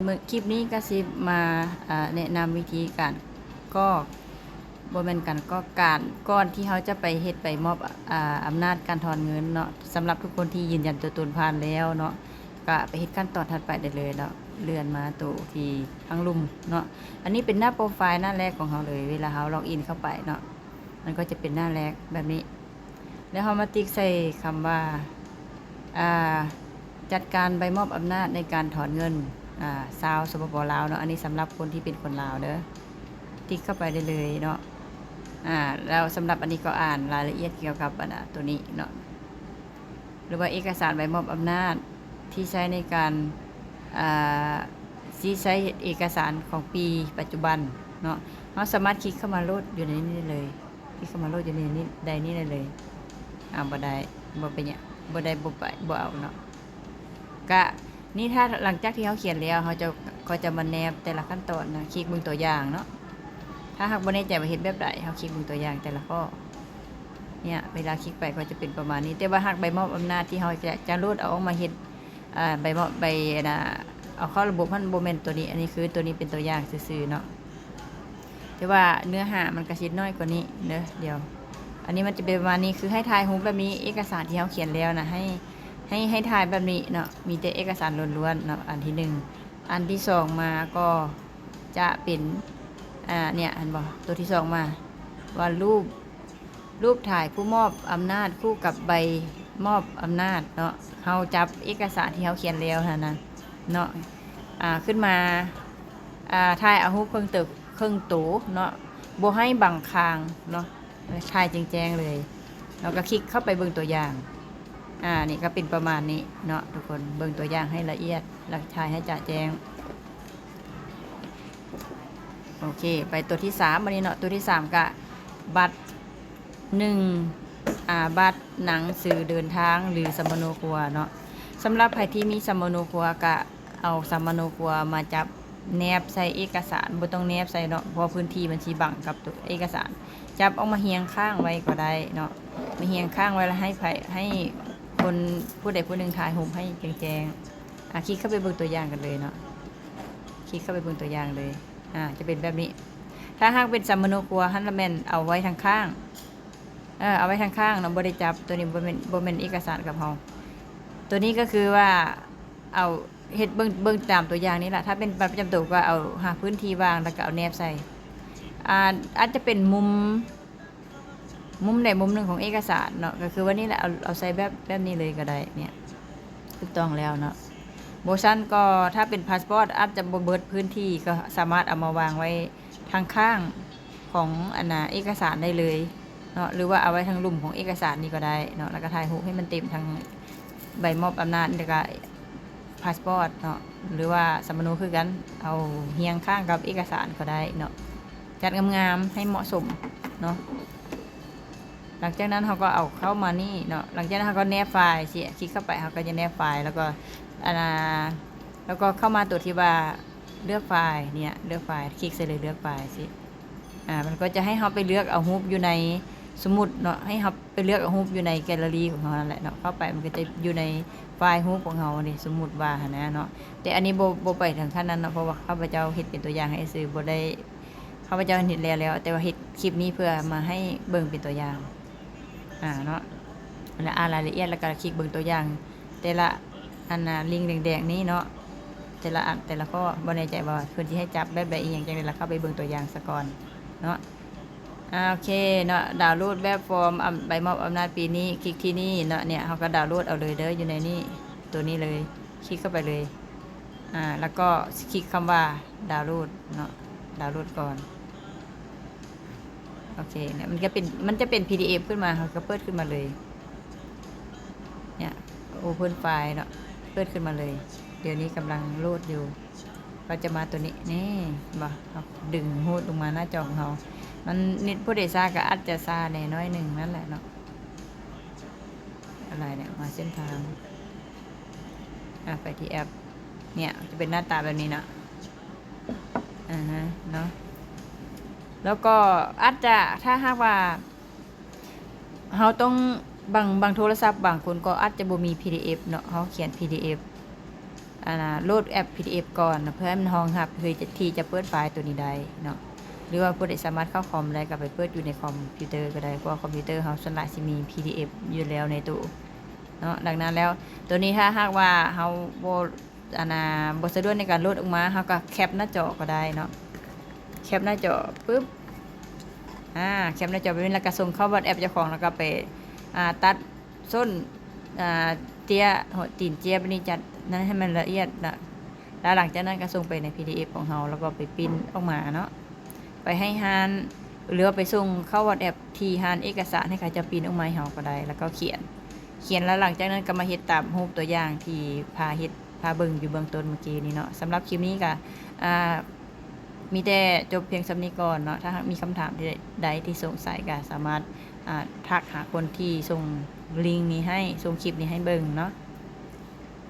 ມື້ ຄລິບນີ້ກໍຊິມາ ເອີ ແນະນຳວິທີການກອກ ບໍ່ແມ່ນການກອກ ການ ກ່ອນທີ່ເຮົາຈະໄປເຮັດໃບມອບ ອາ ອຳນາດການຖອນເງິນເນາະ. ສຳລັບທຸກຄົນທີ່ຢືນຢັນຕົວຕົນຜ່ານແລ້ວເນາະ ກໍໄປເຮັດຂັ້ນຕອນຖັດໄປໄດ້ເລີຍເນາະ. ເລື່ອນມາໂຕທີ່ທາງລຸ່ມເນາະ. ອັນນີ້ເປັນໜ້າໂປຣໄຟລ໌ໜ້າແລກຂອງເຮົາເລີຍ ເວລາເຮົາລັອກອິນເຂົ້າໄປເນາະ ມັນກໍຈະເປັນໜ້າແລກແບບນີ້. ແລ້ວເຮົາມາຕິກໃສ່ຄຳວ່າ ອ່າ ຈັດການໃບມອບອຳນາດໃນການຖອນເງິນ ອ່າ ຊາວ ສປປ ລາວເນາະ. ອັນນີ້ສຳລັບຄົນທີ່ເປັນຄົນລາວເດີ ຕິກເຂົ້າໄປໄດ້ເລີຍເນາະ. ອ່າ ແລ້ວສຳລັບອັນນີ້ກໍອ່ານລາຍລະອຽດກ່ຽວກັບອັນ ອ່າ ໂຕນີ້ເນາະ ຫຼືວ່າເອກະສານໃບມອບອຳນາດທີ່ໃຊ້ໃນການ ອ່າ ທີ່ໃຊ້ເອກະສານຂອງປີປັດຈຸບັນເນາະ. ເຮົາສາມາດຄລິກເຂົ້າມາໂຫຼດຢູ່ໃນນີ້ໄດ້ເລີຍ. ຄລິກເຂົ້າມາໂຫຼດຢູ່ໃນນີ້ ໄດ້ນີ້ໄດ້ເລີຍ. ອາ ບໍ່ໄດ້ ບໍ່ເປັນຫຍັງ ບໍ່ໄດ້ ບໍ່ໄປ ບໍ່ເອົາເນາະ. ກະນີ້ ຖ້າຫຼັງຈາກທີ່ເຮົາຂຽນແລ້ວ ເຮົາຈະ ກໍຈະມາແນບແຕ່ລະຂັ້ນຕອນນະ ຄລິກເບິ່ງຕົວຢ່າງເນາະ. ຖ້າຫາກບໍ່ແນ່ໃຈວ່າເຮັດແບບໃດ ເຮົາຄລິກເບິ່ງຕົວຢ່າງແຕ່ລະຂໍ້. ເນຍ ເວລາຄລິກໄປກໍຈະເປັນປະມານນີ້. ແຕ່ວ່າຫາກໃບມອບອຳນາດທີ່ເຮົາຈະ ຈະໂຫຼດເອົາອອກມາເຮັດ ອ່າ ໃບມອບ ໃບ ອັນນ່າ ເອົາເຂົ້າລະບົບຫັ້ນບໍ່ແມ່ນຕົວນີ້. ອັນນີ້ຄືຕົວນີ້ເປັນຕົວຢ່າງຊື່ໆເນາະ ແຕ່ວ່າເນື້ອຫາມັນກະຊິນ້ອຍກວ່ານີ້ເດີ. ດຽວ ອັນນີ້ມັນຈະເປັນປະມານນີ້ ຄືໃຫ້ຖ່າຍຮູບແບບນີ້ ເອກະສານທີ່ເຮົາຂຽນແລ້ວນະ ໃຫ້ ໃຫ້ ໃຫ້ຖ່າຍແບບນີ້ເນາະ ມີແຕ່ເອກະສານລ້ວນໆເນາະ ອັນທີໜຶ່ງ. ອັນທີສອງມາກໍຈະເປັນ ອ່າ ເນຍ ເຫັນບໍ່ ຕົວທີສອງມາ ວ່າຮູບ ຮູບຖ່າຍຜູ້ມອບອຳນາດຄູ່ກັບໃບມອບອຳນາດເນາະ. ເຮົາຈັບເອກະສານທີ່ເຮົາຂຽນແລ້ວຫັ້ນນະເນາະ ອ່າ ຂຶ້ນມາ ອ່າ ຖ່າຍເອົາຮູບເຄິ່ງໂຕ ເຄິ່ງໂຕເນາະ ບໍ່ໃຫ້ບັງຄາງເນາະ ຖ່າຍແຈ້ງໆເລີຍ. ແລ້ວກໍຄລິກເຂົ້າໄປເບິ່ງຕົວຢ່າງ. ອ່າ ນີ້ກໍເປັນປະມານນີ້ເນາະ ທຸກຄົນ ເບິ່ງຕົວຢ່າງໃຫ້ລະອຽດ ແລ້ວຖ່າຍໃຫ້ຈະແຈ້ງ. ໂອເຄ ໄປຕົວທີສາມ ບັດນີ້ເນາະ. ຕົວທີສາມກະບັດໜຶ່ງ ອ່າ ບັດໜັງສືເດີນທາງ ຫຼື ສຳມະໂນຄົວເນາະ. ສຳລັບໃຜທີ່ມີສຳມະໂນຄົວ ກະເອົາສຳມະໂນຄົວມາຈັບແນບໃສ່ເອກະສານ ບໍ່ຕ້ອງແນບໃສ່ເນາະ ເພາະພື້ນທີ່ມັນຊິບັງກັບຕົວເອກະສານ. ຈັບອອກມາຮຽງຂ້າງໄວ້ກໍໄດ້ເນາະ ມາຮຽງຂ້າງໄວ້ ແລ້ວໃຫ້ໃຜ ໃຫ້ຄົນຜູ້ໃດຜູ້ໜຶ່ງຖ່າຍຮູບໃຫ້ແຈ້ງໆ. ອ່າ ຄລິກເຂົ້າໄປເບິ່ງຕົວຢ່າງກັນເລີຍເນາະ ຄລິກເຂົ້າໄປເບິ່ງຕົວຢ່າງເລີຍ. ອ່າ ຈະເປັນແບບນີ້. ຖ້າຫາກເປັນສຳມະໂນຄົວຫັ້ນລະແມ່ນເອົາໄວ້ທາງຂ້າງ ເອີ ເອົາໄວ້ທາງຂ້າງເນາະ ບໍ່ໄດ້ຈັບ. ຕົວນີ້ບໍ່ແມ່ນ ບໍ່ແມ່ນເອກະສານກັບເຮົາ. ຕົວນີ້ກໍຄືວ່າເອົາ ເຮັດເບິ່ງ ເບິ່ງຕາມຕົວຢ່າງນີ້ລະ. ຖ້າເປັນບັດປະຈຳໂຕກໍເອົາຫາພື້ນທີ່ວ່າງ ແລ້ວກໍເອົາແນບໃສ່. ອາ ອາດຈະເປັນມຸມ ມຸມໃດມຸມໜຶ່ງຂອງເອກະສານເນາະ ກໍຄືວ່ານີ້ແຫຼະ ເອົາ ເອົາໃສ່ແບບ ແບບນີ້ເລີຍກໍໄດ້. ເນຍ ຖືກຕ້ອງແລ້ວເນາະ. ບໍ່ຊັ້ນກໍຖ້າເປັນພາສປອດ ອາດຈະບໍ່ເບິດພື້ນທີ່ ກໍສາມາດເອົາມາວາງໄວ້ທາງຂ້າງຂອງ ອັນນ່າ ເອກະສານໄດ້ເລີຍເນາະ ຫຼືວ່າເອົາໄວ້ທາງລຸ່ມຂອງເອກະສານນີ້ກໍໄດ້ເນາະ. ແລ້ວກໍຖ່າຍຮູບໃຫ້ມັນເຕັມທັງໃບມອບອຳນາດ ແລ້ວກໍ ພາສປອດເນາະ ຫຼືວ່າສຳມະໂນຄືກັນ ເອົາຮຽງຂ້າງກັບເອກະສານກໍໄດ້ເນາະ. ຈັດງາມໆໃຫ້ເໝາະສົມເນາະ. ຫຼັງຈາກນັ້ນເຮົາກໍເອົາເຂົ້າມານີ້ເນາະ. ຫຼັງຈາກນັ້ນເຮົາກໍແນບໄຟລ໌ຊິ ຄລິກເຂົ້າໄປ ເຮົາກໍຈະແນບໄຟລ໌ ແລ້ວກໍ ອັນນ່າ ແລ້ວກໍເຂົ້າມາຕົວທີ່ວ່າເລືອກໄຟລ໌ເນຍ ເລືອກໄຟລ໌ ຄລິກໃສ່ເລີຍ ເລືອກໄຟລ໌ຊິ. ອ່າ ມັນກໍຈະໃຫ້ເຮົາໄປເລືອກເອົາຮູບຢູ່ໃນ ສົມມຸດເນາະ ໃຫ້ເຮົາໄປເລືອກເອົາຮູບຢູ່ໃນແກລເລຣີຂອງເຮົານັ້ນແຫຼະເນາະ. ເຂົ້າໄປມັນກໍຈະຢູ່ໃນໄຟລ໌ຮູບຂອງເຮົານີ້ ສົມມຸດວ່າຫັ້ນນະເນາະ. ແຕ່ອັນນີ້ບໍ່ ບໍ່ໄປເຖິງຂັ້ນນັ້ນເນາະ ເພາະວ່າຂ້າພະເຈົ້າເຮັດເປັນຕົວຢ່າງໃຫ້ຊື່ ບໍ່ໄດ້ ຂ້າພະເຈົ້າເຮັດແລ້ວແລ້ວ ແຕ່ວ່າເຮັດຄລິບນີ້ເພື່ອມາໃຫ້ເບິ່ງເປັນຕົວຢ່າງ ອ່າ ເນາະ ແລ້ວອ່ານລາຍລະອຽດ ແລ້ວກໍຄລິກເບິ່ງຕົວຢ່າງ ແຕ່ລະອັນນ່າ ລິງແດງໆນີ້ເນາະ ແຕ່ລະອັນ ແຕ່ລະຂໍ້ ບໍ່ແນ່ໃຈວ່າເພິ່ນຊິໃຫ້ຈັບແບບໃດອີ່ຫຍັງ ຈັ່ງໃດລະເຂົ້າໄປເບິ່ງຕົວຢ່າງສາກ່ອນເນາະ. ອ່າ ໂອເຄເນາະ ດາວໂຫຼດແບບຟອມ ອຳ ໃບມອບອຳນາດປີນີ້ ຄລິກທີ່ນີ້ເນາະ. ເນຍ ເຮົາກໍດາວໂຫຼດເອົາເລີຍເດີ ຢູ່ໃນນີ້ ຕົວນີ້ເລີຍ ຄລິກເຂົ້າໄປເລີຍ. ອ່າ ແລ້ວກໍຄລິກຄຳວ່າດາວໂຫຼດເນາະ ດາວໂຫຼດກ່ອນ. ໂອເຄ ເນຍ ມັນຈະເປັນ ມັນຈະເປັນພີດີເອັຟຂຶ້ນມາ ເຮົາກໍເປີດຂຶ້ນມາເລີຍ ເນຍ ໂອເພິນໄຟລ໌ເນາະ ເປີດຂຶ້ນມາເລີຍ. ດຽວນີ້ກຳລັງໂຫຼດຢູ່ ກໍຈະມາຕົວນີ້ ນີ້ ເຫັນບໍ່ ເຮົາດຶງຮູດລົງມາໜ້າຈໍຂອງເຮົາ. ມັນເນັດຜູ້ໃດຊ້າກໍອາດຈະຊ້າແດ່ໜ້ອຍໜຶ່ງນັ້ນແຫຼະເນາະ. ອະໄລເນຍ ມາເສັ້ນທາງ ອ່າ ໄປທີ່ແອັບ ເນຍ ຈະເປັນໜ້າຕາແບບນີ້ເນາະ. ອາຮະ ເນາະ ແລ້ວກໍອາດຈະ ຖ້າຫາກວ່າເຮົາຕ້ອງ ບາງ ບາງໂທລະສັບບາງຄົນກໍອາດຈະບໍ່ມີພີດີເອັຟເນາະ ເຮົາຂຽນພີດີເອັຟ ອັນນ່າ ໂຫຼດແອັບ PDF ກ່ອນ ເພື່ອໃຫ້ມັນຮອງຮັບທີ່ຈະ ທີ່ຈະເປີດໄຟລ໌ໂຕນີ້ໄດ້ເນາະ ຫຼືວ່າຜູ້ໃດສາມາດເຂົ້າຄອມໄດ້ ກໍໄປເປີດຢູ່ໃນຄອມພິວເຕີກໍໄດ້ ເພາະວ່າຄອມພິວເຕີເຮົາສ່ວນຫຼາຍຊິມີ PDF ຢູ່ແລ້ວໃນໂຕເນາະ. ດັ່ງນັ້ນແລ້ວ ໂຕນີ້ຖ້າຫາກວ່າເຮົາບໍ່ ອັນນ່າ ບໍ່ສະດວກໃນການໂຫຼດອອກມາ ເຮົາກໍແຄັບໜ້າຈໍກໍໄດ້ເນາະ ແຄັບໜ້າຈໍປຶບ ອາ ແຄັບໜ້າຈໍແບບນີ້ ແລ້ວກໍສົ່ງເຂົ້າ WhatsApp ເຈົ້າຂອງ ແລ້ວກໍໄປ ອາ ຕັດ ສົ້ນ ອາ ເຈ້ຍ ຫົວຕີນເຈ້ຍ ແບບນີ້ ຈັດນັ້ນໃຫ້ມັນລະອຽດນະ ແລ້ວຫຼັງຈາກນັ້ນກໍສົ່ງໄປໃນ PDF ຂອງເຮົາ ແລ້ວກໍໄປປຣິ້ນອອກມາເນາະ ໄປໃຫ້ຮ້ານ ຫຼືວ່າໄປສົ່ງເຂົ້າ WhatsApp ທີ່ຮ້ານເອກະສານ ໃຫ້ເຂົາເຈົ້າປຣິ້ນອອກມາໃຫ້ເຮົາກໍໄດ້ ແລ້ວກໍຂຽນ ຂຽນ ແລ້ວຫຼັງຈາກນັ້ນກໍມາເຮັດຕາມຮູບຕົວຢ່າງທີ່ພາເຮັດ ພາເບິ່ງຢູ່ເບື້ອງຕົ້ນເມື່ອກີ້ນີ້ເນາະ. ສຳລັບຄລິບນີ້ກໍ ອາ ມີແຕ່ຈົບພຽງສ່ຳນີ້ກ່ອນເນາະ. ຖ້າຫາກມີຄຳຖາມທີ່ໃດທີ່ສົງໄສ ກໍສາມາດ ອາ ທັກຫາຄົນທີ່ສົ່ງລິງນີ້ໃຫ້ ສົ່ງຄລິບນີ້ໃຫ້ເບິ່ງເນາະ.